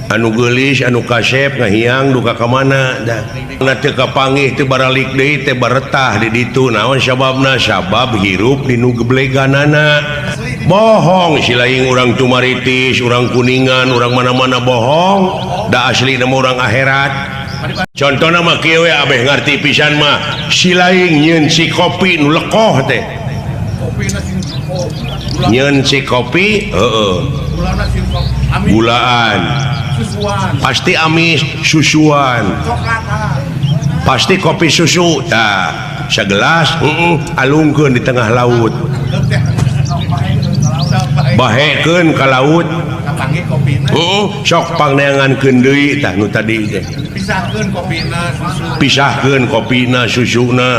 Anu geulis anu kasep ngahiang duka ka mana dah. Na teu kapanggih teu baralik deui teh baretah di ditu naon sababna sabab hirup di nu gebleganana. Bohong si lain urang Tumaritis, urang Kuningan, urang mana-mana bohong, da asli nama urang akhirat. Contohna mah kieu we abeh ngarti pisan mah si lain nyeun si kopi nu lekoh teh. Nyeun si kopi heeh. Gulaan. Pasti amis susuan. Pasti kopi susu tah sagelas heeh alungkeun di tengah laut. Bahekeun ka laut. Heeh sok pangneangankeun deui tah nu tadi teh. Pisahkeun kopina susu. Pisahkeun kopina susuna.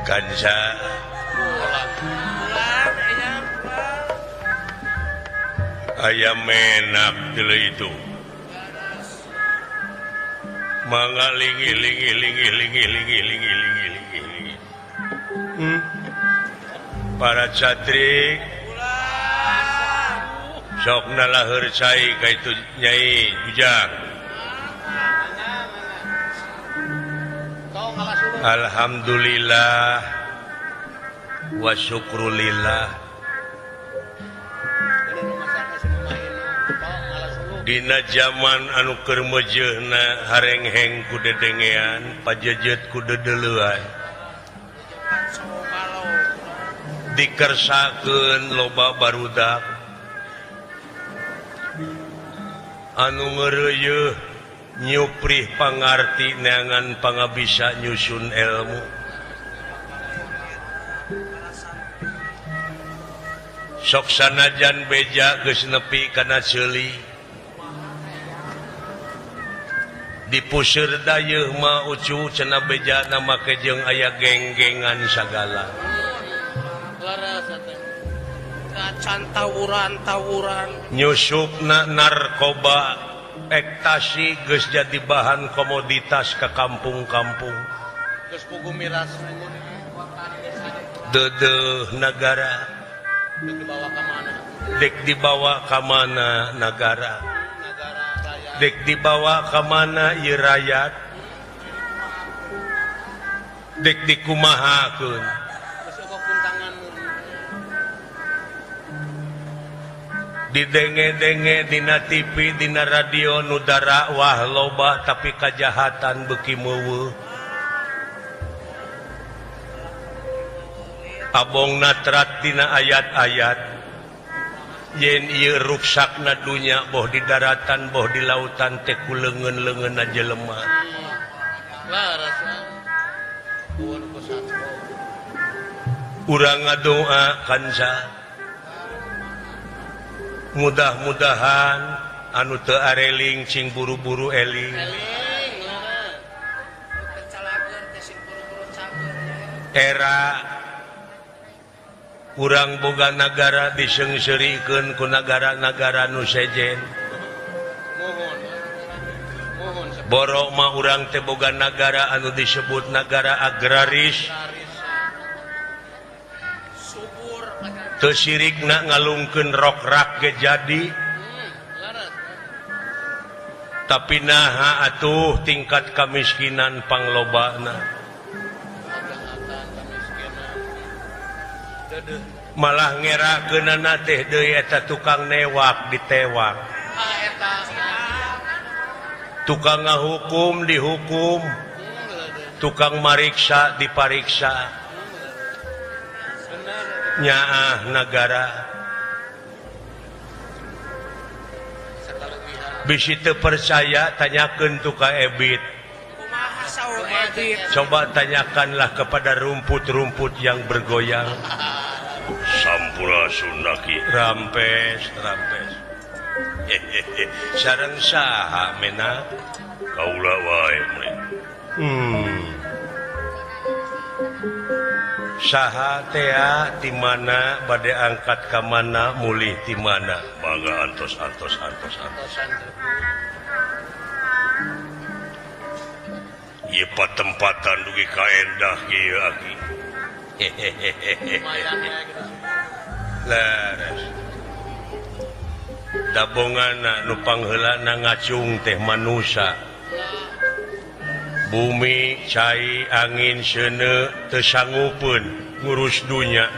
Kansa ayam menak dulu itu mangga lingi lingi lingi lingi lingi lingi lingi lingi lingi. Para catrik sok nalaheur cai ka itu Nyai Bujang. Alhamdulillah wa syukrulillah. Dina zaman anu keur meujeuhna harengheng ku dedengean, pajejet ku dedeleuan. Dikersakeun loba barudak anu ngeureuyeuh nyuprih pangarti neangan pangabisa nyusun ilmu. Sok sanajan beja geus nepi kana ceuli dipuseur dayeuh mah ucu cenah bejana make jeung aya geng-gengan sagala. Tawuran-tawuran nyusupna narkoba ektasi geus jadi bahan komoditas ke kampung-kampung. Geus pugu miras deudeuh nagara dek dibawa ka mana nagara dek dibawa ka mana ieu rakyat dek dikumahakeun. Didenge-denge dina TV dina radio nu dakwah loba tapi kajahatan beuki meuweuh. Abong natrat dina ayat-ayat yen ieu ruksakna dunya boh di daratan boh di lautan teh ku leungeun-leungeunna jelema. Urang ngadoa kanca mudah-mudahan anu teu areling cing buru-buru eling. Era urang boga nagara diseungseurikeun ku nagara-nagara nu sejen. Borok mah urang teh boga nagara anu disebut nagara agraris. Teu sirikna ngalungkeun rokrak ge jadi. Tapi naha atuh tingkat kamiskinan panglobana. Malah ngerakeunana teh deui eta tukang newak ditewak. Tukang ngahukum dihukum, tukang mariksa dipariksa. Nyaah nagara bisi teu percaya tanyakeun tu ka Ebit. Coba tanyakanlah kepada rumput-rumput yang bergoyang. Sampurasun laki rampes rampes. Sareng saha mena kaula wae meureun. Saha tea di mana bade angkat ka mana mulih di mana mangga antos antos antos antos. Ieu patempatan dugi ka endah ieu aki. Leres. Dabongana nu pangheulana ngacung teh manusa. Bumi, cai, angin, seuneu teu sanggupeun ngurus dunya.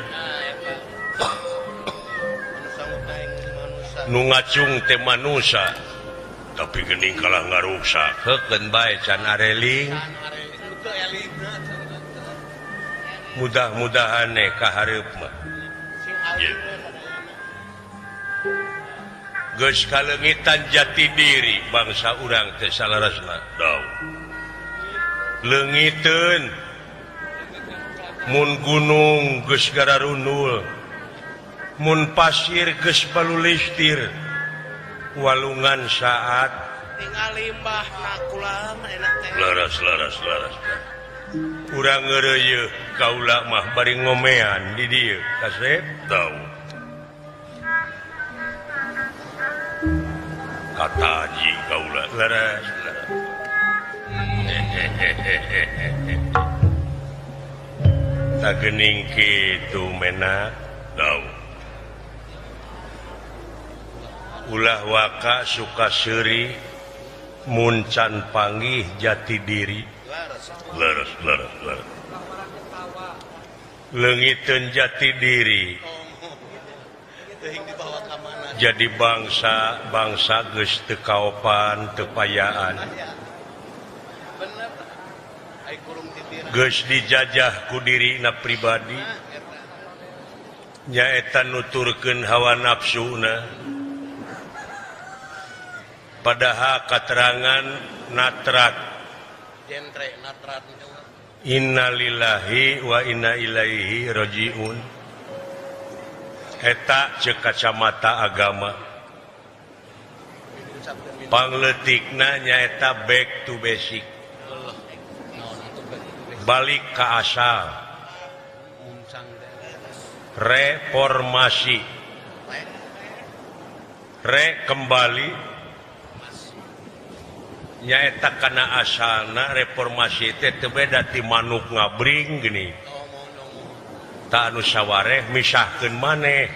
Nu ngacung teh manusa, tapi geuning kalah ngaruksak. Heukeun bae can areling. Mudah-mudahan ka hareup mah. Geus kaleungitan jati diri bangsa urang teh salarasna. Daw. Leungiteun mun gunung geus gararundul, mun pasir geus balulistir, walungan saat ningali mbah nakulam enak teh. Leres leres leres. Urang ngeureuyeuk kaula mah bari ngomean di dieu kasep tau. Kataji kaula leres leres. Tak geuning kitu menak tau. Ulah waka suka seuri mun can panggih jati diri. Leres leres leres. Leungiteun jati diri. Jadi bangsa bangsa geus teu kaopan teu payaan. Geus dijajah ku dirina pribadi. Nyaeta nuturkeun hawa nafsuna. Padahal katerangan natrat. Innalillahi wa inna ilaihi rajiun. Eta ceuk kacamata agama. Pangleutikna nyaeta back to basic. Balik ka asal. Reformasi. Re kembali. Nyaeta kana asalna reformasi teh teu beda ti manuk ngabring geuning. Ta anu sawareh misahkeun maneh.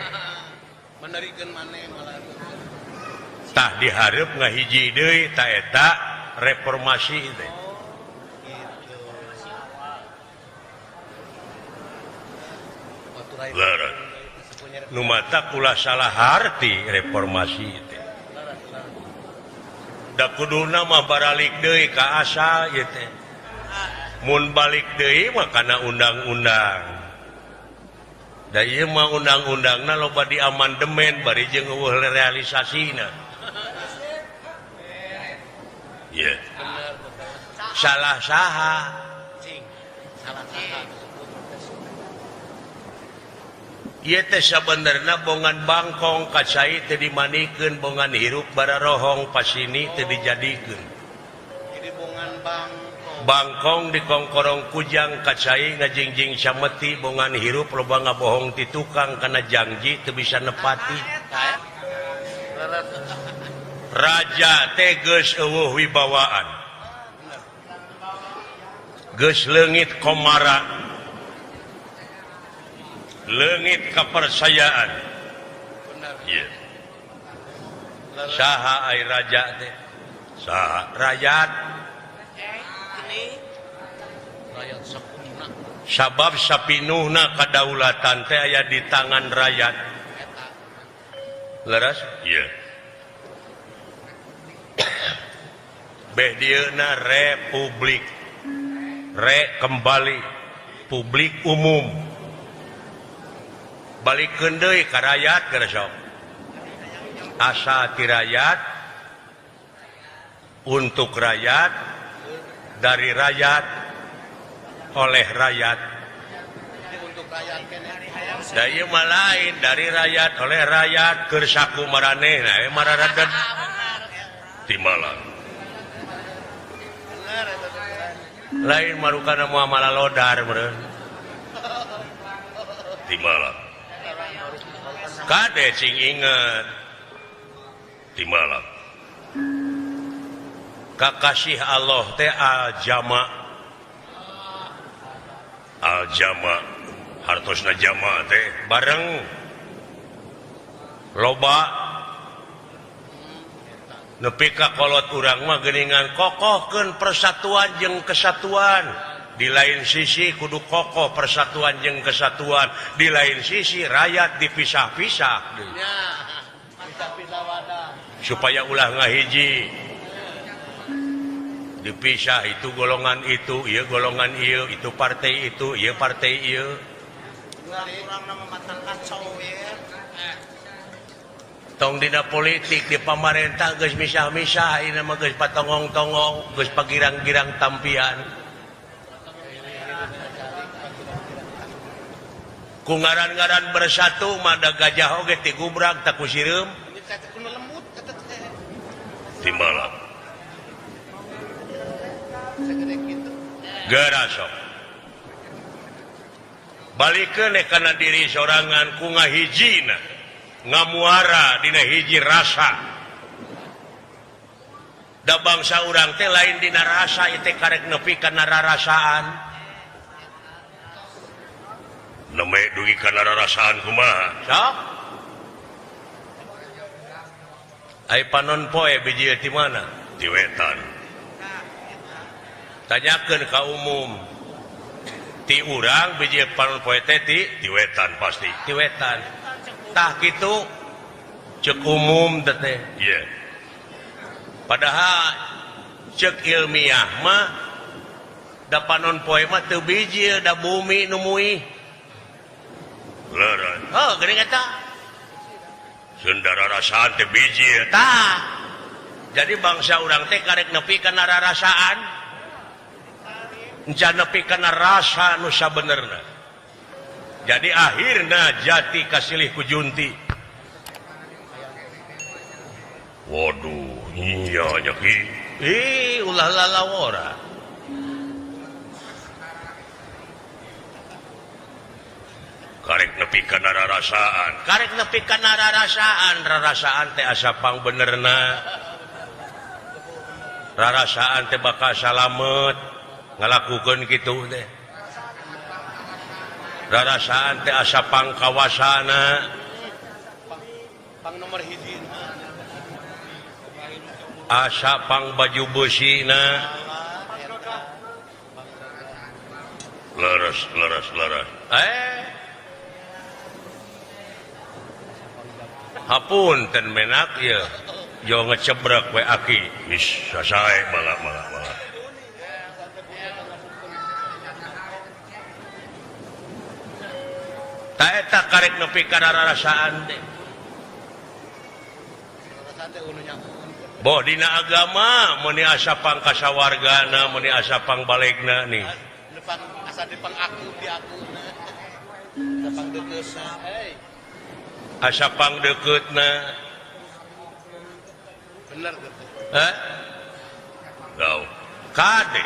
Menerikeun maneh malah. Tah dihareup ngahiji deui ta eta reformasi teh. Leres. Nu mata kula salah harti reformasi teh. Da kuduna mah baralik deui ka asal ieu teh. Mun balik deui mah kana undang-undang. Da ieu mah undang-undangna loba diamandemen bari jeung eueuh realisasina. Ye. Salah saha? Salah saha. Ieu teh sabenerna bongan bangkong ka cai teu dimanikeun, bongan hirup bararohong pasini teu dijadikeun. Jadi bongan bangkong. Bangkong dikongkorong kujang ka cai ngajingjing sameti, bongan hirup loba ngabohong ti tukang kana janji teu bisa nepati. Raja teh geus eueuh wibawaan. Geus leungit komara. Leungit kepercayaan. Yeah. Saha ai raja teh? Saha rakyat. Sabab sapinuhna kadaulatan teh aya di tangan rakyat. Leres? Iya. Beh dieuna republik. Re kembali publik umum. Balikeun deui ka rakyat geus sok. Asa ti rakyat, untuk rakyat, dari rakyat, oleh rakyat. Da ieu mah lain dari rakyat oleh rakyat keur saku maranehna we mararaden. Timbalan. Lain marukana moal malalodar meureun. Timbalan. Kade sing inget timbalan. Kakasih Allah teh al jama. Al-jama hartosna jama teh bareng loba nepi ka kolot urang mah geuningan kokohkeun persatuan jeung kesatuan. Di lain sisi kudu kokoh persatuan jeung kesatuan, di lain sisi rakyat dipisah-pisah supaya ulah ngahiji. Dipisah itu golongan itu, ieu golongan ieu, itu partai itu, ieu partai ieu. Tong dina politik di pamarentah geus misah-misah, ayeuna mah geus patongong-tongong, geus pagirang-girang tampian. Ku ngaran-ngaran bersatu mah da gajah oge ti gubrak tak ku sireum. Timbalak. Geura sok. Balikeun kana diri sorangan ku ngahijina, ngamuara dina hiji rasa. Da bangsa urang teh lain dina rasa ieu teh karek nepi kana rarasaan. Neme dugi kana rarasaan kumaha? Sok. Ai panon poe bijil ti mana? Ti wetan. Tanyakeun ka umum. Ti urang bijil panon poe teh ti wetan pasti. Ti wetan. Tah kitu cek umum teh. Iya. Padahal cek ilmiah mah da panon poe mah teu bijil da bumi nu muih. Leres. Oh, geuning eta. Sundara rasaan teh bijil. Tah. Jadi bangsa urang teh karek nepi kana rarasaan. Encan nepi kana rasa nu sabenerna. Jadi akhirna jati kasilih ku junti. Waduh, iya nya ki. Ih, ulah lalawora. Karek nepi kana rarasaan. Karek nepi kana rarasaan, rarasaan teh asa pangbenerna. Rarasaan teh bakal salamet ngalakukeun kitu teh. Rarasaan teh asa pangkawasana. Pang nomor hiji. Asa pang baju beusina. Leres leres leres. Hapunten menak ieu. Jo ngecebrek we aki. Wis sasae malah malah malah. Ta eta karek nepi ka rarasaan teh. Boh dina agama meuni asa pangkasawargana, meuni asa pangbalegna nih. Asa dipang aku di akuna. Asa pangdekeutna. Bener gitu. Hah? Gau. Kade.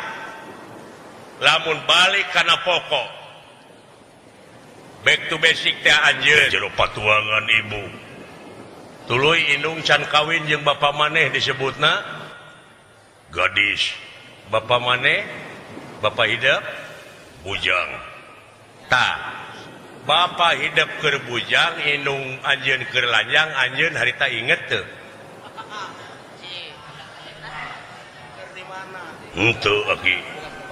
Lamun balik kana pokok. Back to basic teh anjeun jero patuangan ibu. Tuluy indung can kawin jeung bapa maneh disebutna gadis. Bapa maneh bapa hidup bujang. Tah, bapa hidup keur bujang, indung anjeun keur lanjang, anjeun harita inget teu? Henteu aki.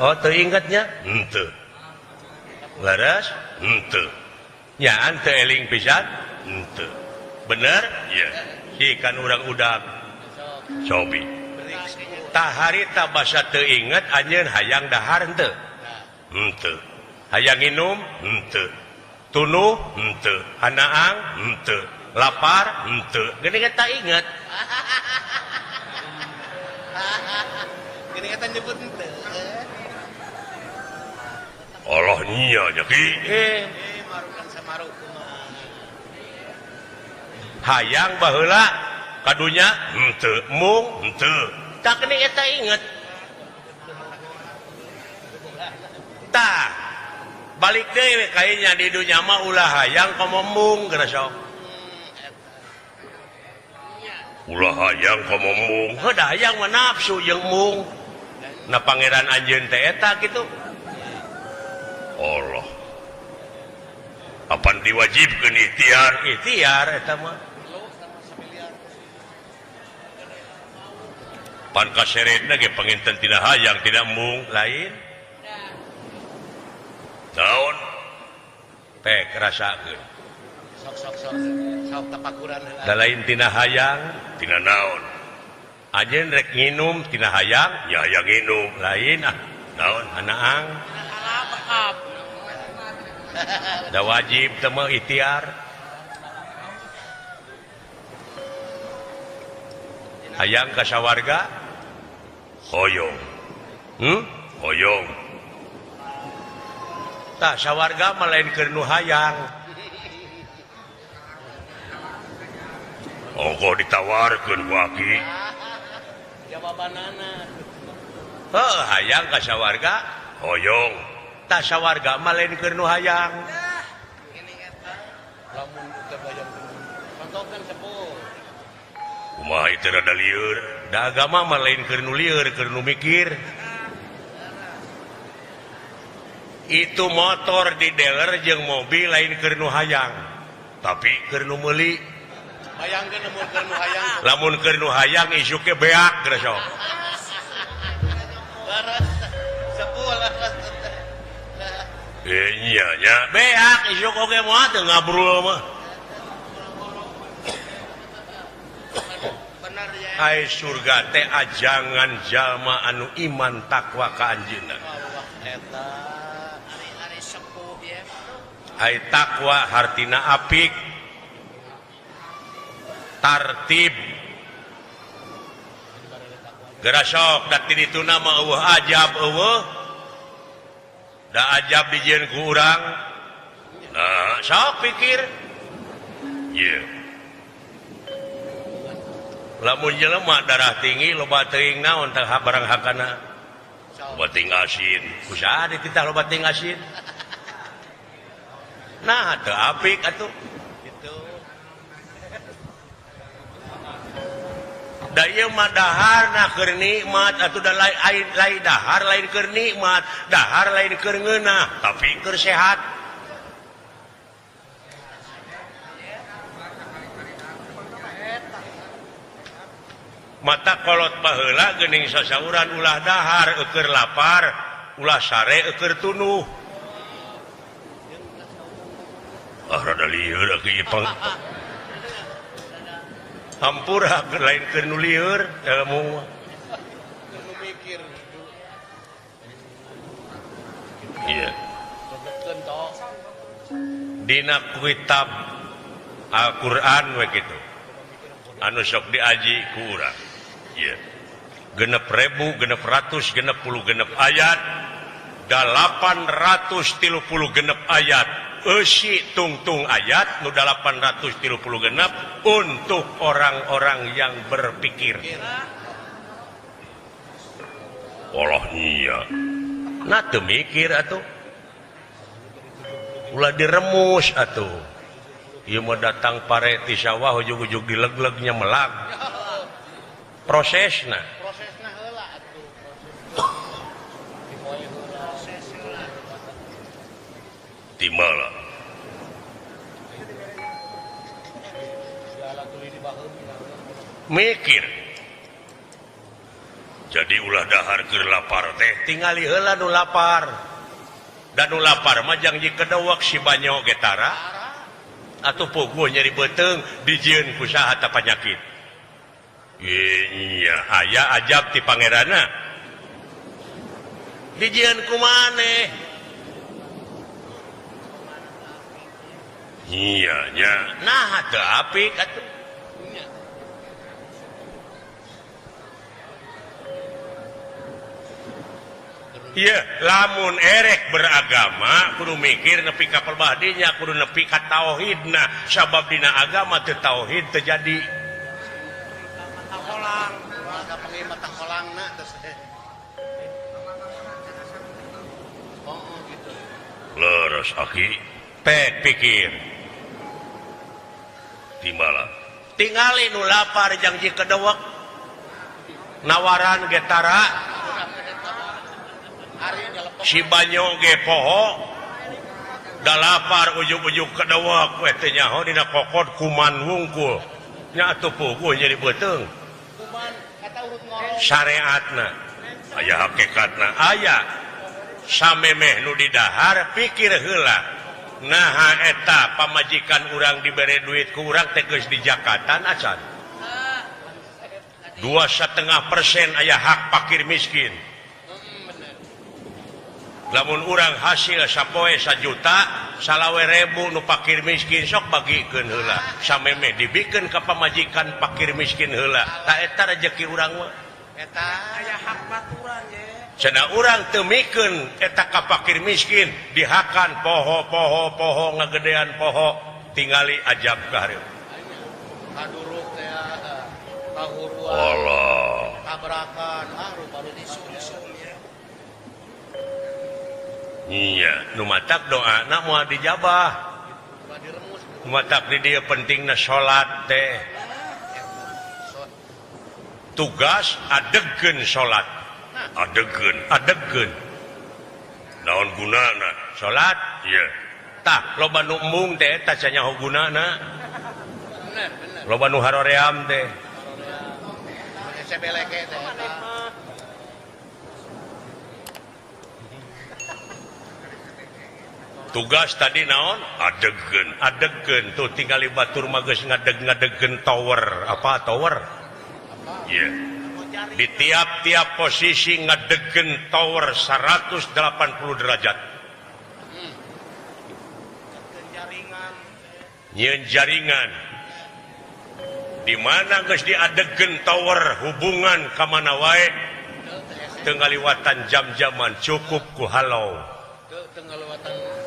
Oh, teu ingetnya? Henteu. Leres? Henteu. Nyaan teu eling pisan? Henteu. Bener? Iya. Si kan urang udak. Sobi. Tah harita basa teu inget anjeun hayang dahar henteu? Henteu. Hayang nginum? Henteu. Tunuh? Henteu. Hanaang? Henteu. Lapar? Henteu. Geuning eta inget. Geuning eta nyebut henteu. Allah nya nya ki. Marukan samaruk kumaha. Hayang baheula kadunya henteu, mung henteu. Tah geuning eta inget. Tah balik deui kayaknya di dunya mah ulah hayang komo mung geura sok. Ulah hayang komo mung. Heuh da hayang mah nafsu jeung mung. Na pangeran anjeun teh eta kitu. Allah apan diwajibkeun ikhtiar ikhtiar eta mah pan kaseretna ge panginten tina hayang tidak mung lain naon pek rasakeun sok sok sok sok tapakuran heula da lain tina hayang tina naon ajeun rek nginum tina hayang nya hayang nginum lain ah naon anaang da wajib teh mah ikhtiar hayang ka sawarga hoyong hoyong tah sawarga mah lain keur nu hayang ongkoh ditawarkeun ku aki jawabanana heuh hayang ka sawarga hoyong tah sawarga mah lain keur nu hayang lamun teu bayang contohkeun sepuh kumaha ieu rada lieur da agama mah lain keur nu lieur keur nu mikir itu motor di dealer jeung mobil lain keur nu hayang tapi keur nu meuli bayangkeun lamun keur nu hayang lamun keur nu hayang isuk ge beak geus sok leres sepuh leres nya nya beak isuk oge moal teu ngabrul mah bener ya ai surga teh ajangan jalma anu iman takwa ka anjeunna Allah eta ari-ari sepuh ye ai takwa hartina apik tartib geura sok da ti dituna mah eueuh ajab eueuh da ajab dijieun ku urang nah sok pikir ieu lamun jelema darah tinggi loba teuing naon teh barang hakana loba teuing asin kusaha dititah loba teuing asin nah teu apik atuh kitu da ieu mah daharna keur nikmat atuh da lain dahar lain keur nikmat dahar lain keur ngeunah tapi keur sehat mata kolot baheula geuning sasauran ulah dahar eueur lapar ulah sare eueur tunuh ah rada lieur aki pang hampura lain keur nu lieur ilmu nu mikir ieu dina kitab Al-Qur'an we kitu anu sok diaji ku urang ieu 6.666 ayat 836 ayat eusi tungtung ayat nu 836 untuk orang-orang yang berpikir. Allah nya nah teu mikir atuh ulah diremus atuh ieu mah datang pare ti sawah ujug-ujug dileglegnya melag prosesna prosesna heula atuh dimoe heula proses heula timala mikir jadi ulah dahar keur lapar teh tingali heula nu lapar da nu lapar mah jang dikedewek si banyo ge tara atuh puguh nyeri beuteung dijieun ku saha ta panyakit iya aya ajab ti pangeranna dijieun ku maneh iya nya nah teu apik atuh iya lamun erek beragama kudu mikir nepi ka pelbahdinya kudu nepi ka tauhidna sabab dina agama teu tauhid teu jadi takolang ka panglima takolangna terus oh gitu leres aki pek pikir timbala tingali nu lapar jang ji kedewek nawaran getara si banyo ge poho Da lapar ujug-ujug kedewek we teh nyaho dina kokot kuman wungkul. Nya atuh puguh jadi beuteung. Kuman kata urut ngorong. Syariatna aya hakikatna aya. Samemeh nu didahar pikir heula. Naha eta pamajikan urang dibere duit ku urang teh geus dijakatan acan. 2,5% aya hak fakir miskin. Lamun urang hasil sapoe 1 juta, 25.000 nu fakir miskin sok bagikeun heula. Samemeh dibikeun ka pamajikan fakir miskin heula. Ta eta rejeki urang mah. Eta aya hak baturan ye. Cenah urang teu mikeun eta ka fakir miskin, dihakan poho poho poho ngagedean poho, tingali ajab ka hareup. Kaduruk teh kahuruan. Allah. Tabrakan, ah rupa disungsung ya. Iya, nu matak doana moal dijabah. Nu matak di dieu pentingna salat teh. Tugas adegkeun salat. Adegkeun, adegkeun. Naon gunana salat? Ieu. Tah, loba nu embung teh eta cenah gunana. Bener, bener. Loba nu haroream teh. Sebeleke teh eta. Tugas tadi naon? Adegkeun, adegkeun tuh tingali batur mah geus ngadeg-ngadegkeun tower, apa tower? Iya. Di tiap-tiap posisi ngadegkeun tower 180 derajat. Nyieun jaringan. Di mana geus diadegkeun tower hubungan ka mana wae teu ngaliwatan jam-jaman cukup ku halo.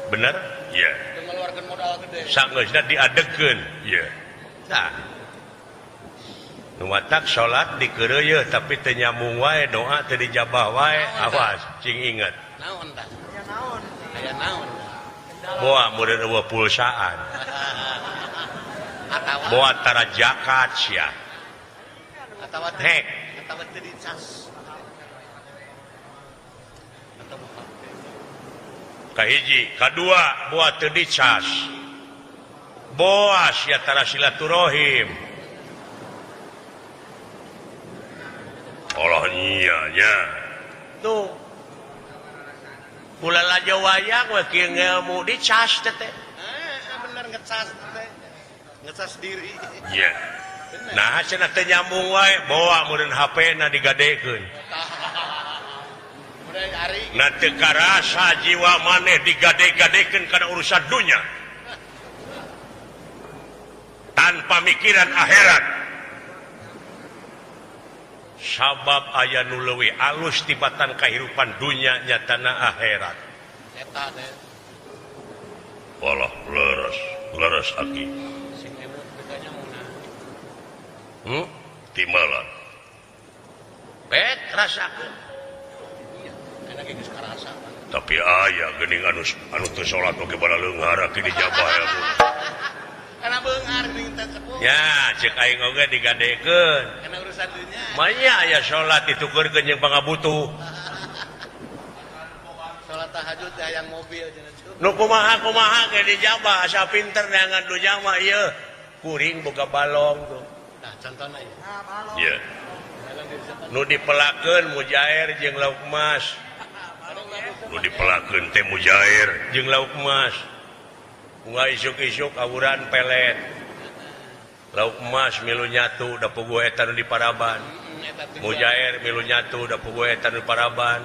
Bener? Iya. Mengeluarkan modal gede. Sanggeusna diadegkeun. Iya. Tah. Nu matak salat dikeureuyeun tapi teu nyambung wae doa teu dijabah wae. Awas, cing inget. Naon tah? Aya naon? Aya naon? Boa meureun eueuh pulsaan. Atawa boa tara zakat sia. Atawa hek. Atawa teu dicas. Kahiji, kadua boa teu dicas. Boa sia tara silaturahim. Allah nya nya. Tuh. Ulah laja wayang we kieu ngelmu dicas teh teh. Bener ngecas teh. Ngecas diri. Iya. Nah cenah teu nyambung wae boa meureun HP-na digadekeun. Na teu karasa jiwa maneh digade-gadekeun kana urusan dunya. Tanpa mikiran akhirat. Sabab aya nu leuwih alus tibatan kahirupan dunya nyatana akhirat. Eta teh. Walah leres, leres aki. Sing emut teu nyauna. Timalan. Pek rasakeun. Tapi aya geuning anu teu salat oge bala leunghar aki dijabah ilmu. Kana beunghar geuning teh sepuh. Ya, ceuk aing oge digadekeun. Kana urusan dunya. Manya aya salat ditukeurkeun jeung pangabutuh. Salat tahajud teh hayang mobil cenah. Nu kumaha-kumaha ge dijabah asa pinter neangan dunya mah ieu. Kuring boga balong tuh. Nah, contona ieu. Nah, balong. Ieu. Nu dipelakeun mujair jeung lauk emas. Nu dipelakeun teh mujair jeung lauk emas. Unggal isuk-isuk awuran pelet. Lauk emas milu nyatu da puguh eta nu di paraban. Mujair milu nyatu da puguh eta nu di paraban.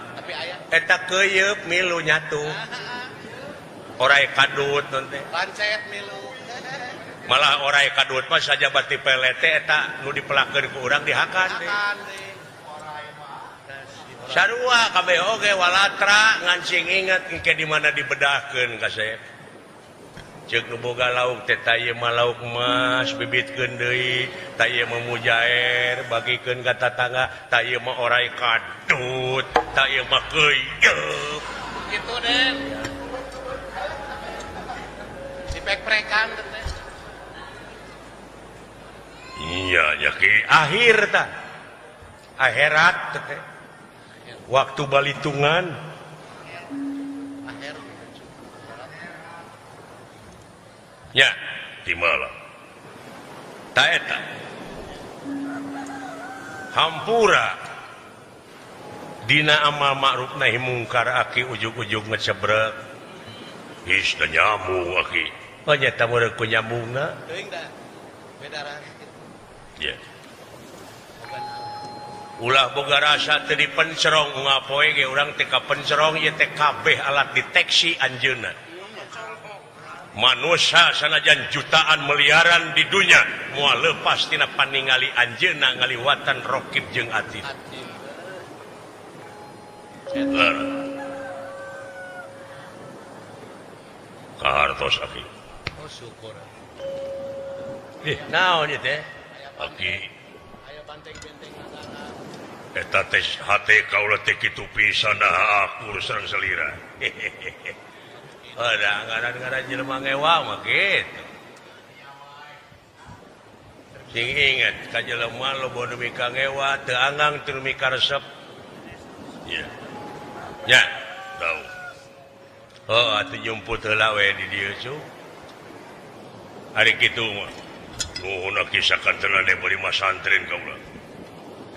Eta keuyeup milu nyatu. Orai kadut non teh. Lancet milu. Malah orai kadut mah saja bati pelet teh eta nu dipelakeun ku urang dihakan teh. Sarua kabeh oge walatra ngancing inget engke di mana dibedahkeun ka saya. Ceuk nu boga lauk teh ta ieu mah lauk emas bibitkeun deui, ta ieu mah mujair bagikeun ka tatangga, ta ieu mah orai kadut, ta ieu mah keuyeup. Kitu Den. Dipek-prekan teh. Iya, ya ki akhir tah. Akhirat teh. Waktu balitungan. Nya di malam. Ta eta. Hampura dina amal ma'ruf nahi mungkar aki ujug-ujug ngecebrek. Geus teu nyambung aki. Oh nya ta meureun ku nyambungna. Teuing da. Beda Ya. Ulah boga rasa teu dipencerong ngapoe ge urang teh kapencerong ieu teh kabeh alat deteksi anjeunna. Manusia sanajan jutaan miliaran di dunya moal lepas tina paningali anjeunna ngaliwatan rokib jeung atid. Kahartos aki. Oh syukur. Ih, naon ieu teh? Aki. Aya banteng-benteng nagara. Eta teh hate kaula teh kitu pisan dah akur sareng salira. Ada ngaran-ngaran jelema ngewa mah kitu. Sing inget ka jelema loba nu mika ngewa teu anggang teu mika resep. Ya. Ya, tahu. Oh, atuh jumput heula we di dieu cu. Ari kitu mah. Nuhun aki sakantenan bari masantren kaula.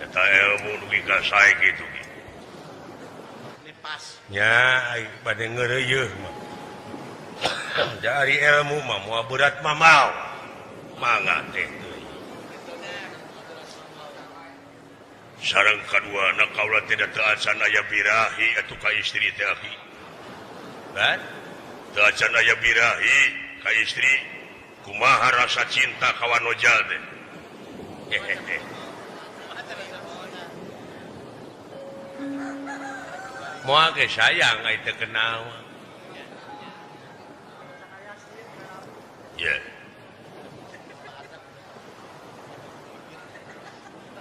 Eta ilmu dugi ka sae kitu ki. Pas. Nya bade ngeureuyeuh mah. Dari ilmu mah moal berat mah mau. Mangga teh teuing. Sareng kaduana kaula teh teu acan aya birahi atuh ka istri teh aki. Kan? Teu acan aya birahi ka istri. Kumaha rasa cinta ka wanojal teh. Hehehe. Moal ge sayang ai teu kenal. Ya.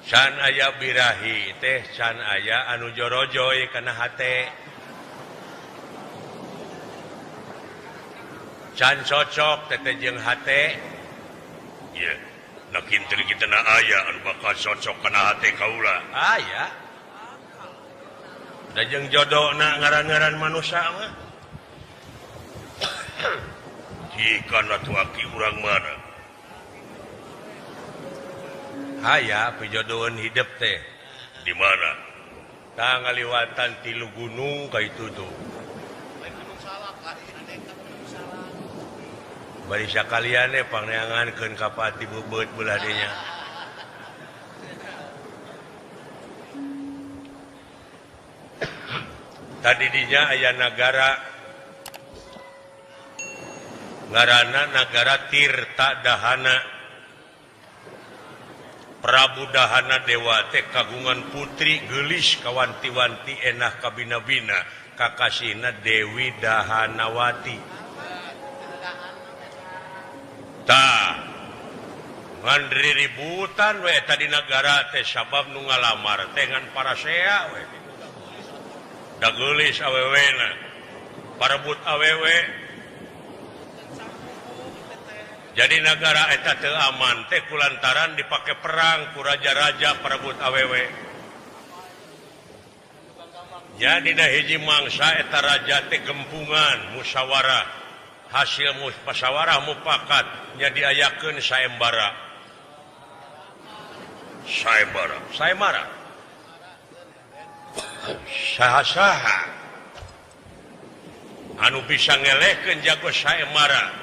Can aya birahi teh can aya anu jorojoy kana hate. Can cocok teh jeung hate. Ya. Na kinten kita na aya anu bakal cocok kana hate kaula. Aya. Da jeung jodona ngaran-ngaran manusia mah. Jika atuh aki urang mana? Haya pijodohan hidup teh. Di mana? Tah ngaliwatan tilu gunung ka itu tuh. Bari sakalian pangneangankeun ka pati beubeut beulah dinya. Tadi dinya aya nagara ngaranna nagara Tirta Dahana. Prabu Dahana Dewa teh kagungan putri geulis kawanti-wanti enah kabina-bina kakasihna Dewi Dahanawati. Tah ngan riributan we tadi nagara teh sabab nu ngalamar teh ngan parasea we. Da geulis awewena parebut awewe. Jadi nagara eta teu aman teh kulantaran dipake perang ku raja-raja parebut awewe. Jadi da hiji mangsa eta raja teh gempungan musyawarah. Hasil musyawarah mufakat nya diayakeun saembara. Saembara, saembara. Saha-saha anu bisa ngelehkeun jago saembara.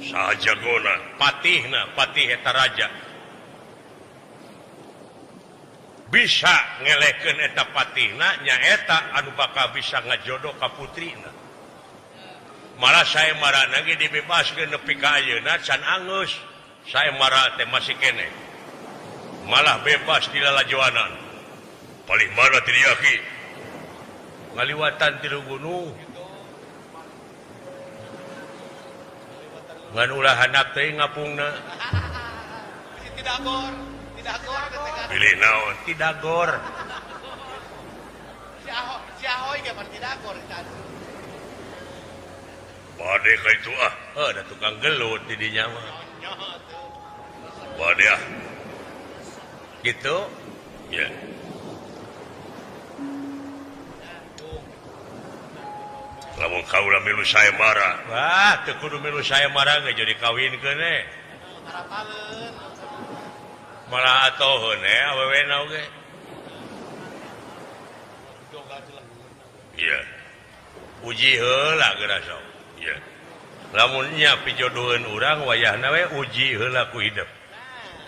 Saha jagona, patihna, patih eta raja. Bisa ngelehkeun eta patihna nyaeta anu bakal bisa ngajodoh ka putrina. Malah saembara ge dibebaskeun nepi ka ayeuna can angeus. Saembara teh masih keneh. Malah bebas di lalajoanan. Palih mana teh aki? Ngaliwatan tilu gunung. Ngan ulah handap teh ngapungna. Tidak gor, tidak gor Pilih naon? Tidak gor. Si Ahoy ge pan tidak gor Bade ka itu ah. Oh, da tukang gelut di dinya mah. Bade ah. Gitu? Ya. Lamun kaula milu saya marah. Wah, teu kudu milu saya marah ge jadi kawinkeun eh. Malah atoheun eh awewena oge. Iya. Uji heula geura sok. Iya. Lamun nya pijodoheun urang wayahna we uji heula ku hidep.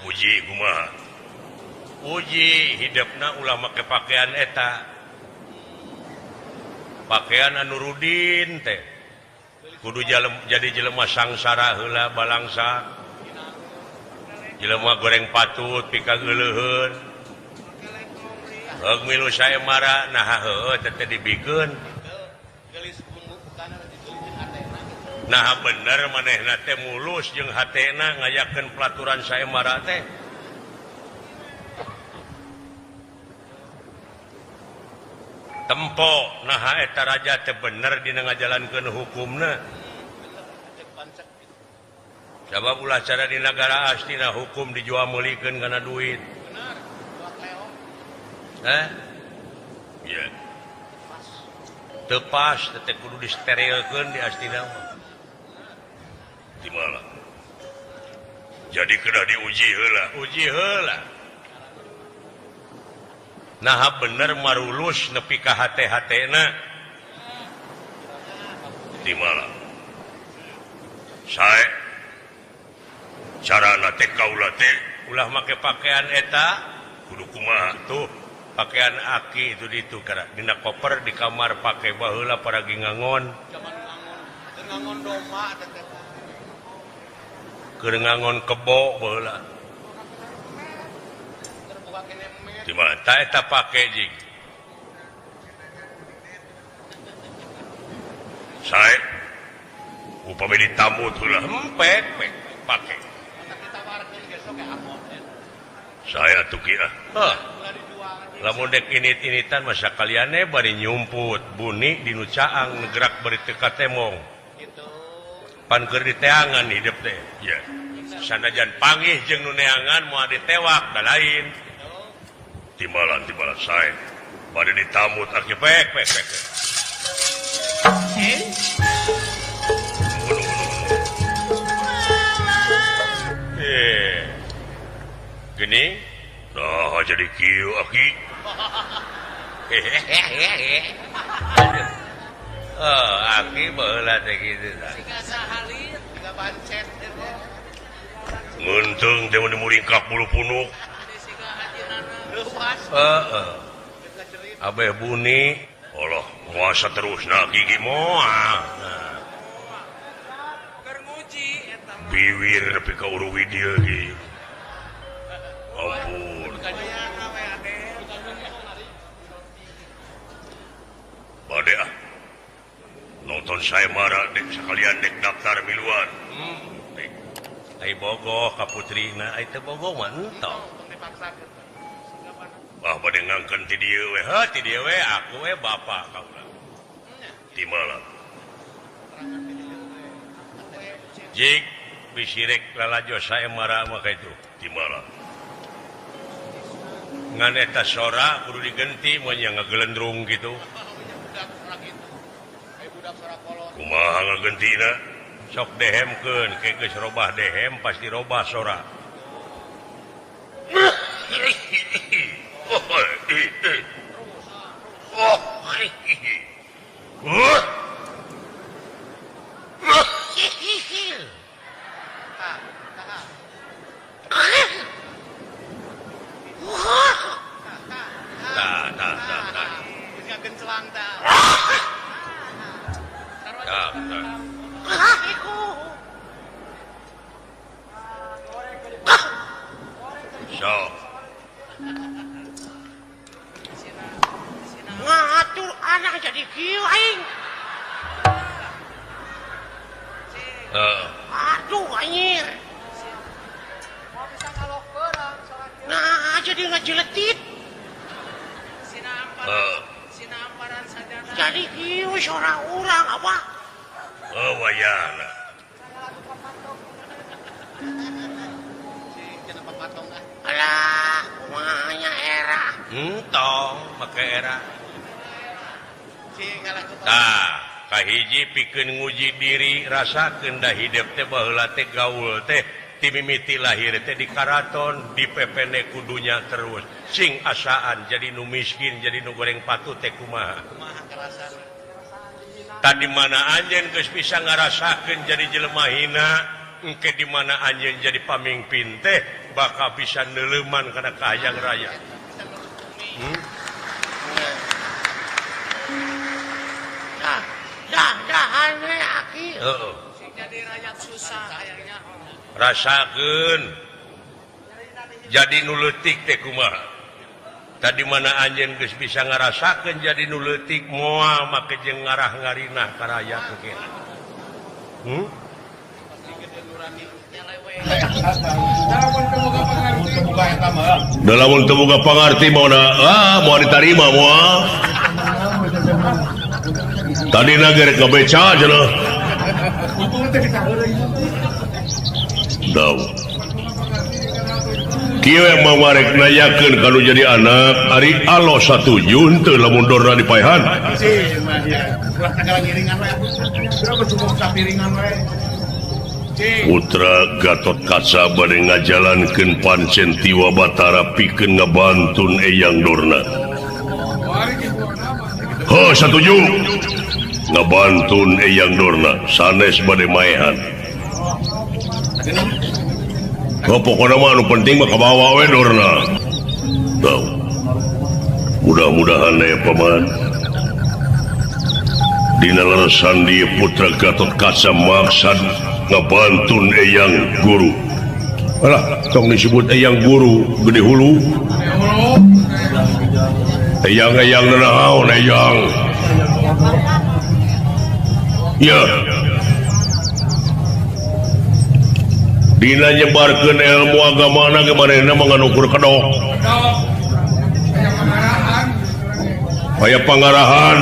Uji kumaha? Uji hidepna ulah make pakaian eta. Pakaian anu rudin teh kudu jadi jelema sangsara heula balangsa jelema goreng patut pikageuleuheun heug milu saya mara nah heueuh teh dibikeun nah bener manehna teh mulus jeung hatena ngayakeun pelaturan saya mara teh tempo nah eta raja teh bener dina ngajalankeun hukumna sabab ulah cara di nagara astina hukum dijual meulikeun kana duit heh ieu teu pas teh kudu disterilkeun di astina mah di mana jadi kedah diuji heula uji heula nah bener marulus nepi ka hate-hatena di mana sae carana teh kaula teh ulah make pakaian eta kudu kumaha tuh pakaian aki itu ditu kana dina koper di kamar pake baheula paragi ngangon ngangon domba teh keur ngangon kebo baheula di mana eta pake jing sae upami ditamu heula hempek pake saya tuh kieu heuh lamun dek init-initan masa kaliane bari nyumput buni di nu caang gerak bari teu katemong pan keur diteangan hidup teh ya sanajan panggih jeung nu neangan moal ditewak da lain timbalan sae bade ditamut aki pek pek pek gini nah jadi kieu aki oh aki baheula teh kitu tah siga sahalit siga bancet ngeunteung teh mun muringkak bulu punuk heeh abeh buni Allah muasa terusna gigi moal keur nguji eta mah biwir nepi ka uruwi dieu ge ampun bade ah nonton saya marah dek sekalian dek daftar miluan dek ai bogoh ka putrina ai teu bogoh mah entong bah bade ngangkeun ti dieu we heuh ti dieu we aku we bapa kaula ti malam jik bisirek lalajo saya marah mah kaitu ti malam ngan eta sora kudu digenti mun nya ngagelendrung kitu kumaha ngagentina sok dehemkeun ke geus robah dehem pasti robah sora Ngatur anak jadi kieu aing. Aduh anjir. Nah, jadi ngajeletit. Jadi kieu sora urang apa? Oh wayana. Alah, kumahanya era. Entong make era. Tah, Kahiji pikeun nguji diri rasakeun da hidep teh baheula teh gaul teh ti mimiti lahir teh di karaton di pepene kudunya terus sing asaan jadi nu miskin jadi nu goreng patu teh kumaha tadi mana anjeun geus bisa ngarasakeun jadi jelema hina engke di mana anjeun jadi pamimpin teh bakal bisa neuleuman kana kahayang raya. Rasakeun jadi nu leutik teh kumaha tadi mana anjeun geus bisa ngarasakeun jadi nu leutik moal make jeung ngarah ngarinah ka rakyat engke. Da lamun teu boga pangarti maona moal ditarima moal. Tadi nager kabeca cenah. Daw. Kieu mah warek nanyakeun ka nu jadi anak, ari alo satuju henteu lamun dorna dipaehan. Putra Gatot Kaca bade ngajalankeun pancen tiwa Batara pikeun ngabantun Eyang Dorna. Heuh satuju ngabantun Eyang Dorna sanes bade maehan. Oh, pokokna mah anu penting mah kabawa we Dorna. Tau. Mudah-mudahan ya paman. Dina leresan dieu Putra Gatot Kaca maksad ngabantun Eyang Guru. Alah, tong disebut Eyang Guru gede hulu. Eyang-eyang naon eyang. Ya. Dina nyebarkeun ilmu agamana ge manehna mah nganukur kedok. Aya pangarahan.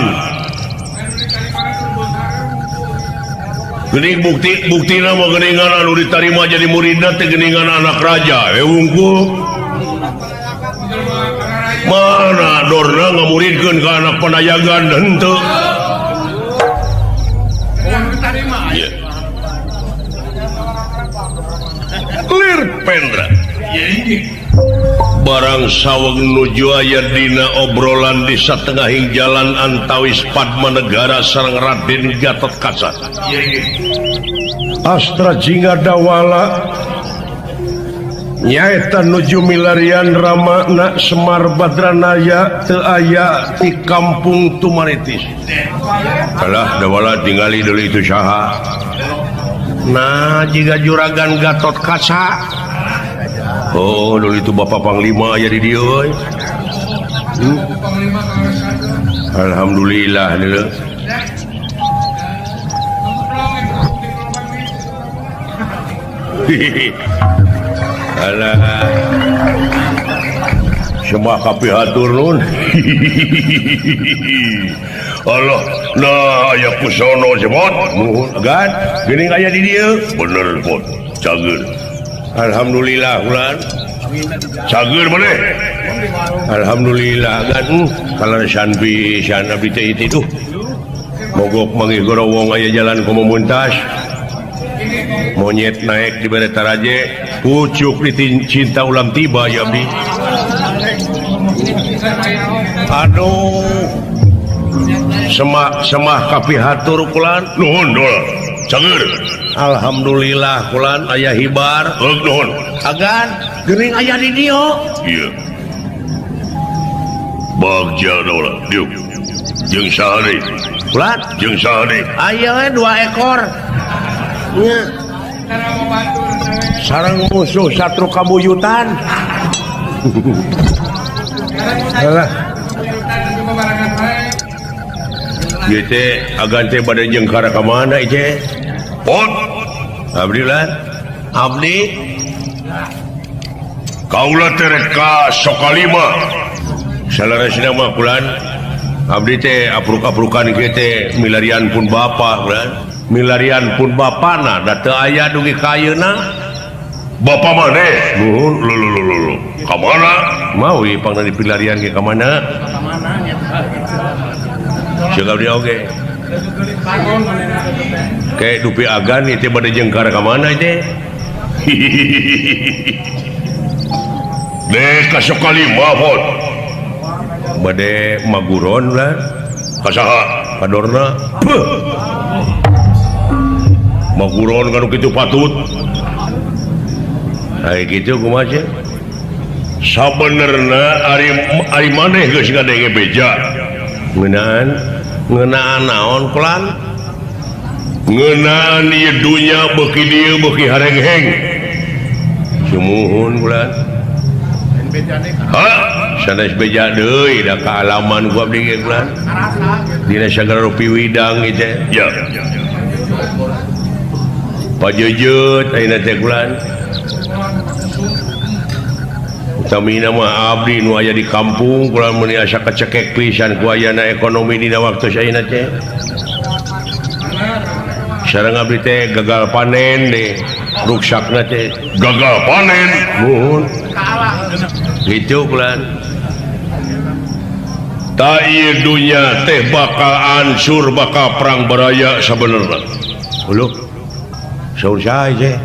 Geuning bukti buktina mah geuningan anu ditarima jadi muridna teh geuningan anak raja we wungkul. Mana Dorna ngamuridkeun ka anak panayagan henteu. Lir Pendra. Barang saweg nuju aya dina obrolan di satengahing jalan antawis Padmanegara sareng Raden Gatot Kaca. Astra Jingga Dawala nyaeta nuju milarian Ramana Semar Badranaya teu aya di kampung Tumaritis. Kalah Dawala tingali deui itu saha. Nah, jika juragan Gatot Kaca. Oh, dulu itu Bapak Panglima aya di dieu euy. Alhamdulillah deuleu. Alah. Semua kapihatur nun. Allah, nah aya kusono jemot. Nuhun gan, geuning aya di dieu. Bener pot, cager. Alhamdulillah ulan. Cager maneh. Alhamdulillah gan, kaleresan pisan abdi teh itu. Mogok manggih gorowong aya jalan komo muntas. Monyet naik di bere taraje, pucuk di cinta ulam tiba ya abdi. Aduh. Semah semah kapihatur kulan nuhun dol cager. Alhamdulillah kulan aya hibar nuhun agan geuning aya di dieu. Ieu bagja dola diuk jeung saha deui kulan jeung saha deui aya we 2 ekor nya sareng musuh satru kabuyutan. Alah ieu teh agan teh bade jeung kara ka mana ieu teh? Pot. Abdi lah. Abdi. Kaula teh rek ka Sokalima. Saleresna mah kulan abdi teh apruk-aprukan kieu teh milarian pun bapa kulan. Milarian pun bapana da teu aya dugi ka ayeuna. Bapa maneh? Nuhun lho lho lho lho. Ka mana? Mawi pangna dipilarian ge ka mana? Ka mana nya. Ceuk abdi oge. Kayak dupi agan itu bade jengkar ka mana teh? Deh ka Sokalima pot. Bade maguron lah. Ka saha? Ka Dorna. Beuh. Maguron kanu kitu patut. Ai kitu kumaha sih? Sabenerna ari maneh geus ngadenge beja. Ngeunaan naon kulan? Ngeunaan ieu dunya beuki dieu beuki harengheng. Sumuhun kulan. Ha, sanes beja deui da kaalaman ku abdi ge kulan. Dina sagala rupi widang ieu teh. Ya. Pajejeut ayeuna teh kulan. Utamina mah abdi nu aya di kampung kulan meuni asa kecekek pisan ku ayana ekonomi dina waktu ayeuna teh. Sareng abdi teh gagal panen deh, ruksakna teh. Gagal panen. Muhun. Gitu kulan. Ta ieu dunya teh bakal ansur bakal perang baraya sabenerna. Uluh. Saur saha teh?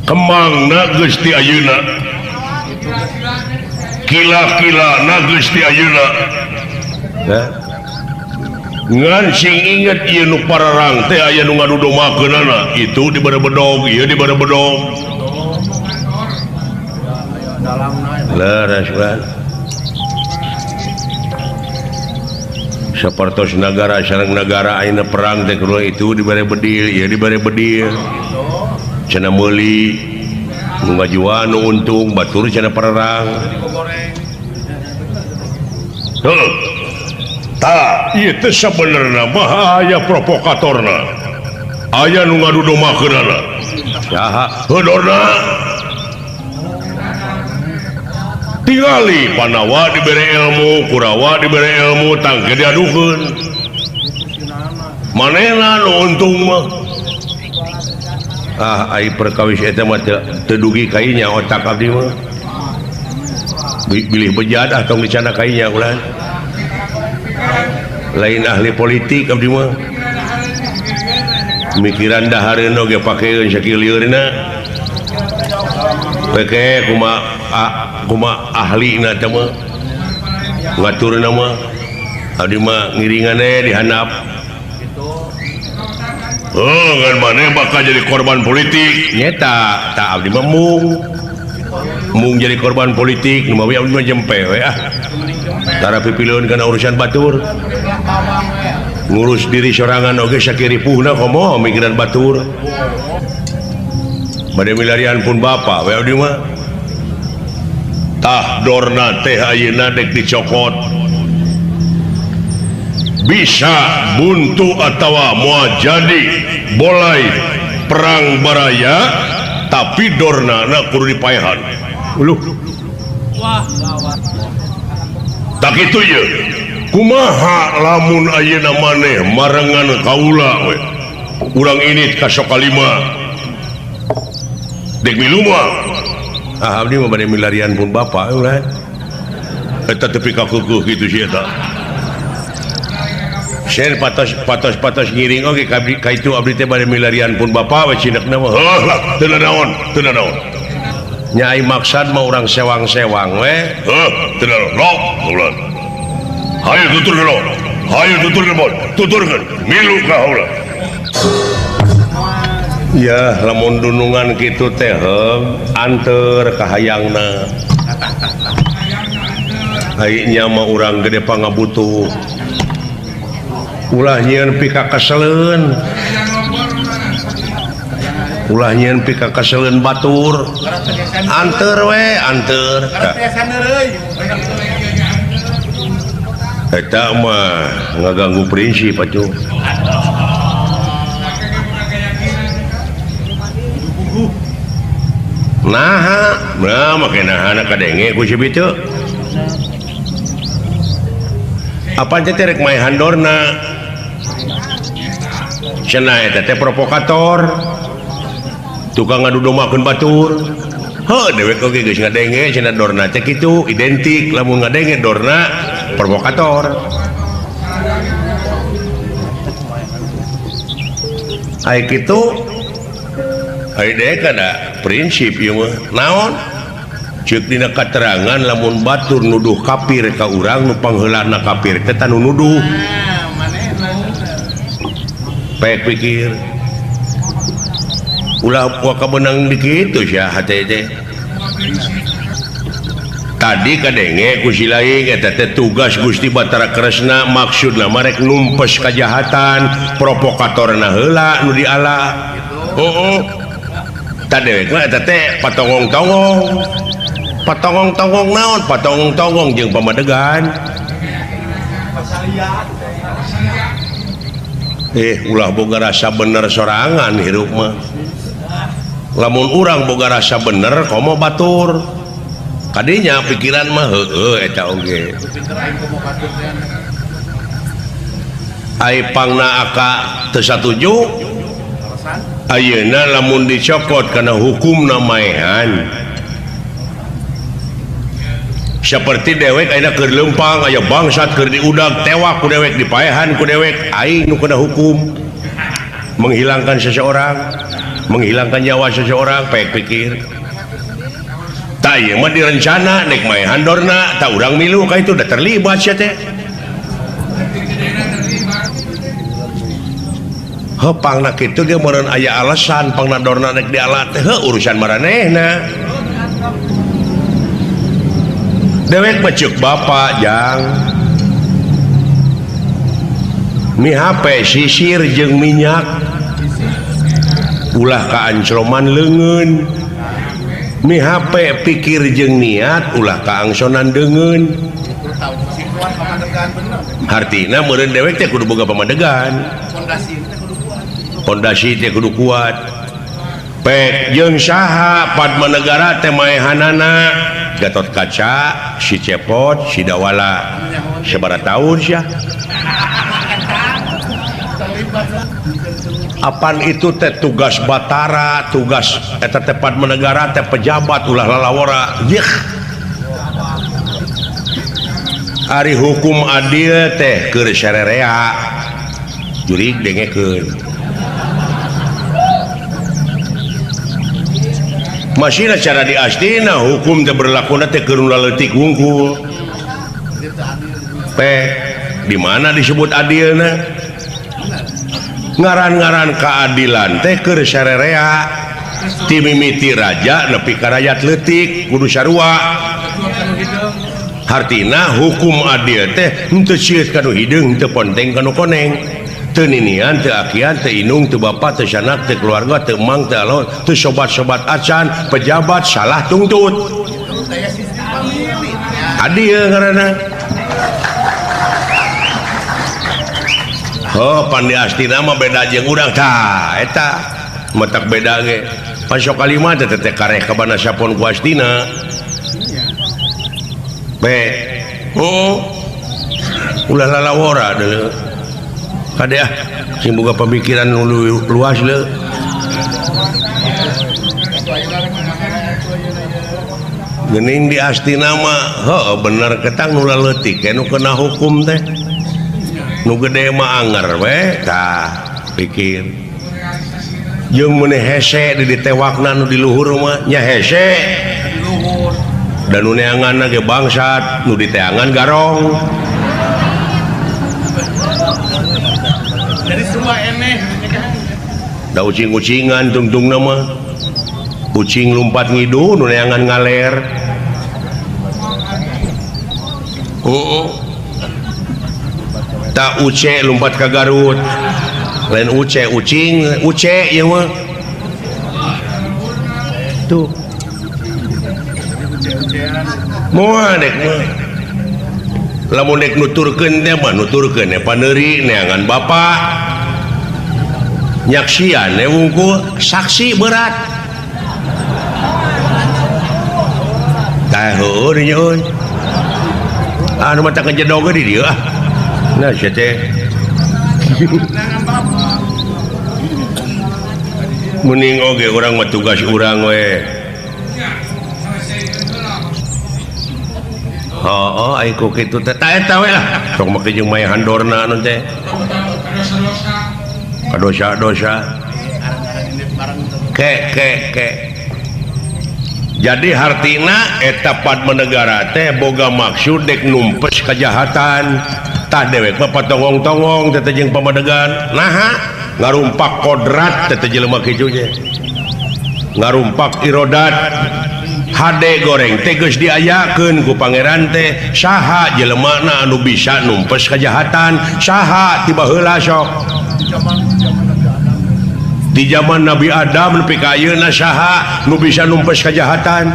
Kemangna geus ti ayeuna. Kila-kila na geus ti ayeuna. Hah? Ngan sing inget ieu nu pararang teh aya nu ngadudomakeunana, itu dibere bedog, ieu dibere bedog. Leres kan. Sapertos nagara sareng nagara ayeuna perang teh kudu itu dibere bedil, ieu dibere bedil. Cenah meuli nu ngajual nu untung batur cenah perang. Heuh. Tah, ieu teh sabenerna mah aya provokatorna. Aya nu ngadudomakeunana. Saha? Heuh Dorna. Tingali Pandawa dibere ilmu, Kurawa dibere ilmu, tangke diadukeun. Manehna nu untung mah. Ah, ai perkawis eta mah teu dugi ka inya otak abdi mah. Bilih bejat ah tong dicana ka inya ulah. Lain ahli politik abdi mah. Mikiran dahareun oge pakeun sakiliurna. Peke kuma ahlina teh mah. Ngaturna mah abdi mah ngiringane dihandap. Oh, ngan maneh bakal jadi korban politik. Nyeta, tak abdi mah mung. Mung jadi korban politik, nu mawi abdi mah jempe we ah. Tara pipileun kana urusan batur. Ngurus diri sorangan oge sakiripuhna komo mikiran batur. Bade milarian pun bapa we abdi mah. Tah Dorna teh ayeuna dek dicokot. Bisa buntu atawa moal jadi bolai perang baraya tapi Dorna kudu dipaehan. Uluh. Wah, gawat. Tak kitu ye. Kumaha lamun ayeuna maneh marengan kaula we. Urang ini ka Sokalima. Dek milu mah. Ah, abdi mah bade milarian pun bapa ulah. Eta tepi ka keukeut kitu si eta. Sen patos ngiring oge ka itu abdi teh bade milarian pun bapa we cinekna mah. Heuh lah, teu naon, teu naon. Nya ai maksad mah urang sewang-sewang we. Heuh, teu naon. Lo, ulah. Hayu tuturkeun lo. Hayu tuturkeun bon. Tuturkeun milu ka ulah. Ya, lamun dunungan kitu teh anteur ka hayangna. Ai nya mah urang gede pangabutuh. Ulah nyieun pika keseleun. Ulah nyieun pika keseleun batur. Anteur we, anteur. Eta mah ngaganggu prinsip atuh. Naha, nah make nahana kadenge ku si bitu. Apa teh rek maehan Dorna? Cenah eta teh provokator. Tukang ngadudomakeun batur. Heuh, dewek oge geus ngadenge cenah Dorna teh kitu, identik lamun ngadenge Dorna provokator. Ai kitu ai deui kada prinsip ieu mah naon ceuk dina katerangan lamun batur nuduh kafir ka urang nu pangheulana kafir teh tanu nuduh. Pek pikir ulah waka benang di kitu sia hate teh. Tadi kadenge ku si laing eta teh tugas Gusti Batara Kresna maksudna mah rek numpes kajahatan provokatorna heula nu diala. Heeh. Tah dewek mah eta teh patongong-tongong. Patongong-tongong naon? Patongong-tongong jeung pamadegan. Ulah boga rasa bener sorangan hirup mah. Lamun urang boga rasa bener komo batur. Kadinya pikiran mah heueuh eta oge. Ai pangna aka teu satuju ayeuna lamun dicokot kana hukumna maehan. Seperti dewek ayeuna keur leumpang aya bangsat keur diudag tewak ku dewek dipaehan ku dewek aing nu kena hukum menghilangkan seseorang, menghilangkan nyawa seseorang pek pikir. Tah ieu mah direncana nek maehan dorna tah urang milu ka itu udah terlibat sia teh. Heuh pangna kitu ge meureun aya alasan pangna dorna nek diala teh heuh urusan maranehna. Dewek mah ceuk bapak jang mi HP sisir jeung minyak ulah kaancroman leungeun mi HP pikir jeung niat ulah kaangsonan deungeun. Hartina meureun dewek teh kudu boga pamadegan, pondasi teh kudu kuat. Pek jeung saha Padma Negara teh maehanana Gatot Kaca, si Cepot, si Dawala sabaraha tahun sia. Apan itu teh tugas Batara, tugas eta teh Padma Negara teh pejabat ulah lalawora. Yeuh. Ari hukum adil teh keur sarerea. Jurig dengekeun. Masihna cara diastina hukum teh berlakuna teh keur leutik wungkul. Pe di mana disebut adilna? Ngaran-ngaran keadilan teh keur sarerea ti mimiti raja nepi ka rakyat leutik kudu sarua. Hartina hukum adil teh henteu sieut ka nu hideung henteu ponteng ka nu koneng. Teu ninian, teu akian, teu inung, teu bapa, teu sanak, teu keluarga, teu emang, teu alon, teu sobat-sobat acan, pejabat salah tungtut. Adil ngaranna. Oh, pan di astina mah beda jeung urang tah eta matak beda ge. Pan sok kalima teh teh kareh ka bana sapon ku astina. Be. Oh. Ulah lalawora deuleu. Kade ah sing boga pemikiran nu luas leu. Geuning di astina mah heuh bener ketang nu leutik nu kena hukum teh. Nu gede mah anger we tah pikir. Jeung meuni hese di ditewakna nu di luhur mah nya hese. Dan nu neanganna ge bangsat, nu diteangan garong. Jadi semua eneh. Da ucing-ucingan tungtungna mah. Ucing lumpat ngidul nu neangan ngaler. Heeh. Tak uce lumpat ka Garut. Lain uce ucing, uce ieu mah. Tuh. Moal dek mah. Lamun dek nuturkeun teh mah nuturkeun paneuri neangan bapak. Nyaksian we wungkul saksi berat. Tah heueuh nya euy. Anu mata kejedog di dieu ah. Nah sia teh. Mending oge urang mah tugas urang we. Oh, aing ku kitu teh ta eta we lah. Sok make jeung maehan dorna anu teh. Kadosa-dosa. Ke ke ke. Jadi hartina eta Padmanegara teh boga maksud dek numpes kejahatan. Tah dewek mah patongong-tongong teh jeung pamadegan. Naha ngarumpak kodrat teh jelema kitu ge. Ngarumpak irodat. Hade goreng teh geus diayakeun ku pangeran teh saha jelemana anu bisa numpes kejahatan, saha ti baheula sok. Di zaman Nabi Adam nepi ka ayeuna saha nu bisa numpes kejahatan?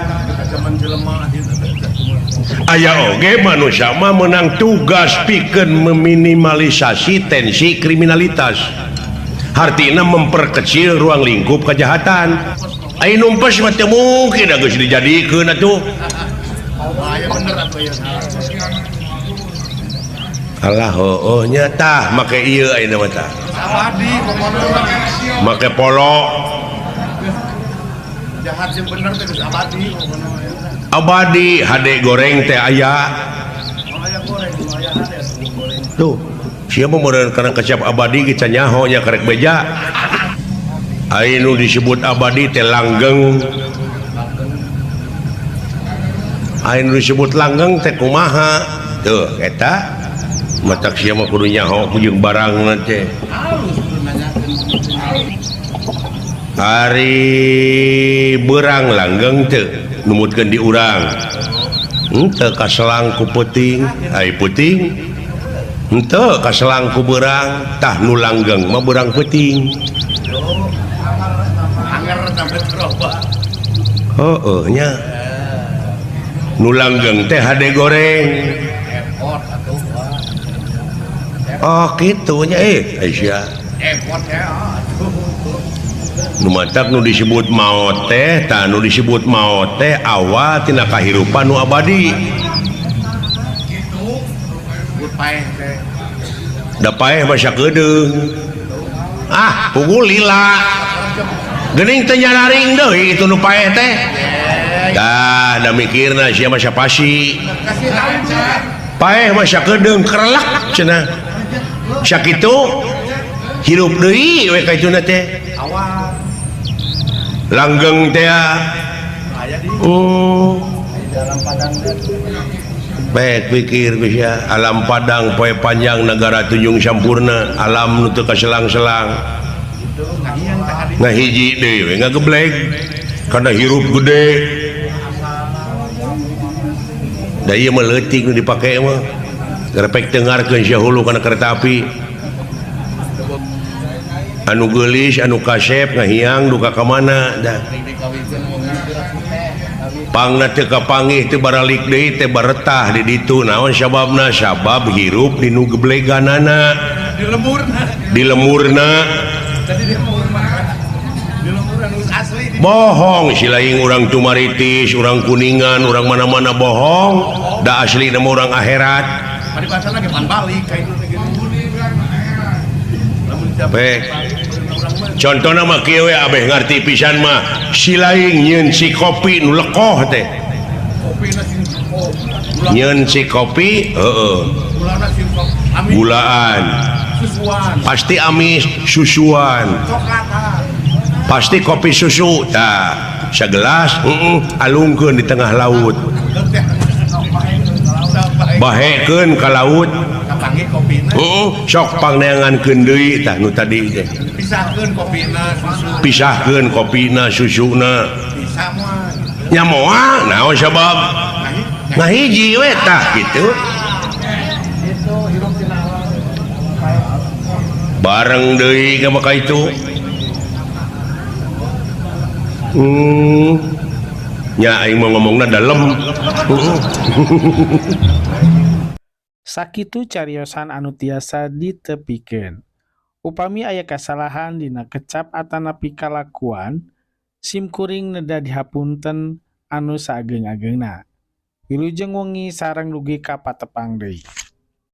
Aya oge manusia mah menang tugas pikeun meminimalisasi tensi kriminalitas. Hartina memperkecil ruang lingkup kejahatan. Ai numpes mah teu mungkin da geus dijadikeun atuh. Alah heueuh nya tah make ieu ayeuna mah tah. Make polo jahat sing bener teh geus abadi. Abadi hade goreng teh aya. Tuh, sia mah meureun kana kecap abadi ge can nyaho nya karek beja. Ai nu disebut abadi teh langgeng. Ai nu disebut langgeng teh kumaha? Tuh eta matak sia mah kudu nyaho jeung barangna teh. Ari berang langgeng teu numutkeun di urang. Henteu kaselang ku peuting, ai peuting henteu kaselang ku berang, tah nu langgeng mah berang peuting. Heueuh nya. Nu langgeng teh hade goreng. Oh kitu nya Aisyah. Nu matak nu disebut maot teh, tah nu disebut maot teh awal tina kahirupan nu abadi. Da paeh mah sakedeung. Ah, pukul lila. Geuning teh nyararing deui itu nu paeh teh. Tah, da mikirna sia mah sapasi. Paeh mah sakedeung kerelak cenah. Sakitu hirup deui we ka ituna teh. Langgeng teh. Oh. Baik pikir bisa alam padang poe panjang negara tunjung sampurna alam nu teu kaselang-selang. Ngahiji deui we ngageblek kana hirup gede. Da ieu mah leutik nu dipake mah. Gerepek tengarkeun sia hulu kana kereta api. Anu geulis anu kasep ngahiang duka ka mana dah. Pangna teu kapanggih teu baralik deui teh baretah di ditu naon sababna sabab hirup di nu gebleganana di lemurna bohong si lain urang Tumaritis urang Kuningan urang mana-mana bohong da asli nama urang akhirat. Contohna mah kieu we abeh ngarti pisan mah si lain nyeun si kopi nu lekoh teh. Nyeun si kopi heueuh. Gulaan. Pasti amis susuan. Pasti kopi susu tah sagelas heeh alungkeun di tengah laut. Bahekeun ka laut. Heeh, sok pangneangankeun deui tah nu tadi teh. Pisahkeun kopina susu. Pisahkeun kopina susuna. Nya moal naon sabab? Ngahiji we tah kitu. Bareng deui ka maka itu. Nya aing mah ngomongna dalem. Sakitu cariosan anu tiasa ditepikeun. Upami aya kasalahan dina kecap atanapi kalakuan, sim kuring neda dihapunten anu saageng-agengna. Wilujeng wengi sareng dugi ka patepang deui.